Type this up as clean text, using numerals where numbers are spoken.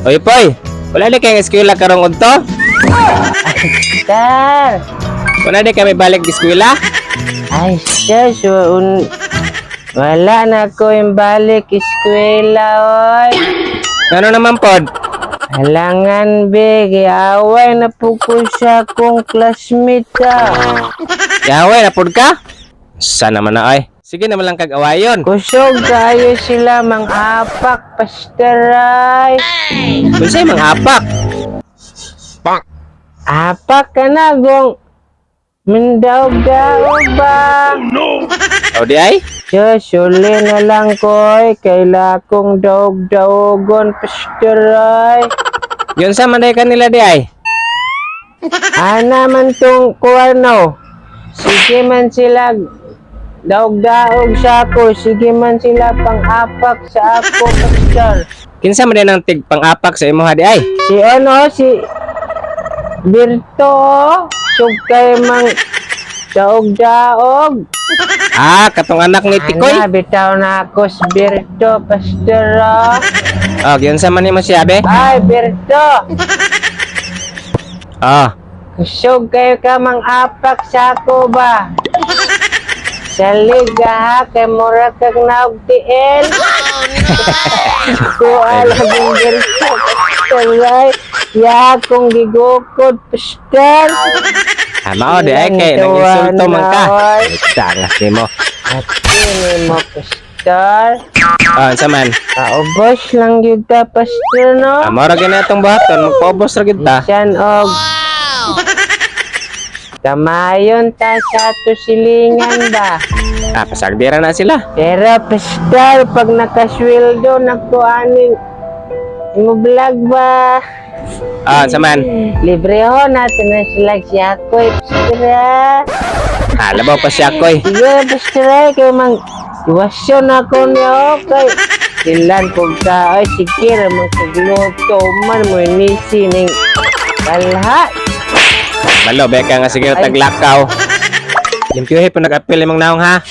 Oy, Poy. Wala di kay eskwela karong udto? Sir! Wala di kami balik eskwela? Ay, sir, so, wala na ko yung balik eskwela, oy. Ano naman pod? Halangan, be, giaway na po ko sa akong classmate, ah. Yaway na pod ka? Sana man na ay. Sige naman lang kag awayon. Kusog kayo sila, mang apak, pasteray. Unsay mga apak? Apak ka na, gong mindaog-daog ba? O di ay? Diyos, uli na lang ko, oy. Kaila kong daog-daogon, pasteray. Yun sa man day kanila di ay. Ana man tong kuwano. Sige man sila daog-daog sa ako. Sige man sila pang-apak sa ako, pastor. Kinsa man day nang tig pang-apak sa imuha di ay? Si ano, si Birto, sugkay mang daog-daog. Ah, katong anak ni Tikoy. Ana, bitaw na ako si Birto, pastor. Oh. Oh, yun sa man nimo siya be? Ay, Birto, Oh. kusog kayo ka mang apak sa ako ba? Salig ha, kay mura kag naog tiil. Ko alam ang Birto, pastor. Ay, ya akong gigukod, pastor. Ah, mao di ay kay nang insulto man ka. Tangas nimo. Ate ni mo, pastor. Oh, unsa man? Paubos lang yun ta, pastor, no? Ah, mao ra gyud na atong buhaton, magpaubos ra gyud ta. Bisan og kamayon ta sa ato silingan ba? Ah, pasagdira na sila. Pero, pastor, pag nakasweldo nako aning imo vlog ba? Ah, unsa man? Libre ho natin na sila si Akoy, pastor, ah. Ah, labaw pa siya koy. Sige, pastor, ay, kay mang iwasyon ako niya, okay. Silan kog ka, ay, sige, ramang kagluto man mo inisi ning balha. Balo, beka nga sige Ay. taglakaw. Limpyuhe po nag-apil imong naong ha.